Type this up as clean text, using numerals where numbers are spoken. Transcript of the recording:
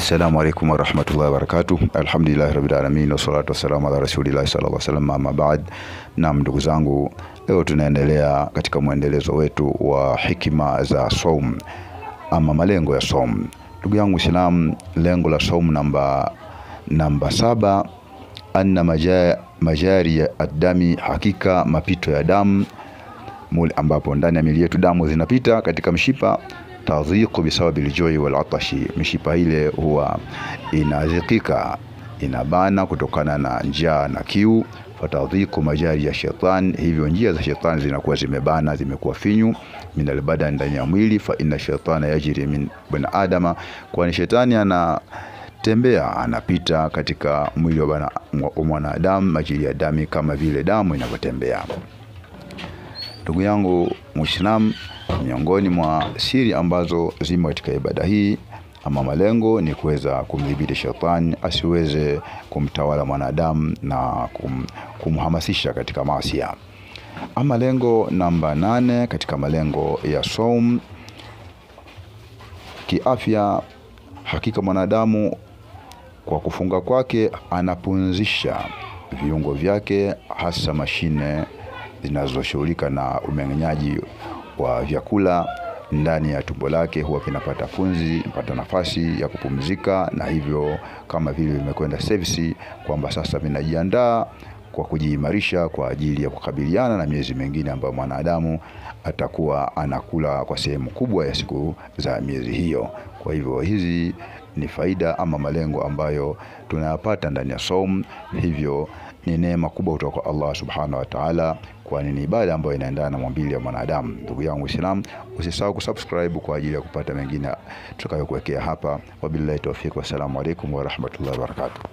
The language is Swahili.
Assalamu alaikum warahmatullahi wabarakatuh. Alhamdulillahi rabbil alamin wassalatu wassalamu ala rasulillahi sallallahu alaihi wasallam, amma ba'd. Naam, ndugu zangu, leo tunaendelea katika mwendelezo wetu wa hikima za saum ama malengo ya saum. Ndugu yangu Islam, lengo la saum namba 7, anna majari ya dami, hakika mapito ya damu, ambapo ndani ya miili yetu damu zinapita katika mshipa, tadhiqu bisababi aljui wal atashi, mishipa ile huwa inadhikika, inabana kutokana na njaa na kiu. Fatadhiqu majari ya shetani, hivyo njia za shetani zinakuwa zimebana, zimekuwa finyu, min albadan, ndani ya mwili. Fa inna shetana yajri min bani adama, kwani shetani anatembea, anapita katika mwili wa mwanadamu, majiri ya dami, kama vile damu inavyotembea. Ndugu yangu Muislamu, miongoni mwa siri ambazo zimo katika ibada hii ama malengo ni kuweza kumdhibiti shetani asiweze kumtawala mwanadamu na kumhamasisha katika maasi. Ama lengo namba 8 katika malengo ya saum, kiafya, hakika mwanadamu kwa kufunga kwake anapunzisha viungo vyake, hasa mashine zinazoshughulika na umeng'enyaji wa vyakula ndani ya tumbo lake, huwa kinapata funzi, pata nafasi ya kupumzika, na hivyo kama vile vimekwenda service, kwamba sasa vinajiandaa kwa kujiimarisha kwa ajili ya kukabiliana na miezi mingine ambayo mwanadamu atakuwa anakula kwa sehemu kubwa ya siku za miezi hiyo. Kwa hivyo hizi ni faida ama malengo ambayo tunayapata ndani ya saum. Hivyo ni neema kubwa kutoka kwa Allah subhanahu wa ta'ala, kwani ni ibada ambayo inaendana na maumbile ya mwanadamu. Ndugu yangu Islam, usisahau kusubscribe kwa ajili ya kupata mengine tutakayokuwekea hapa. Wabillahi tawfik, wassalamu alaikum warahmatullahi wabarakatuh.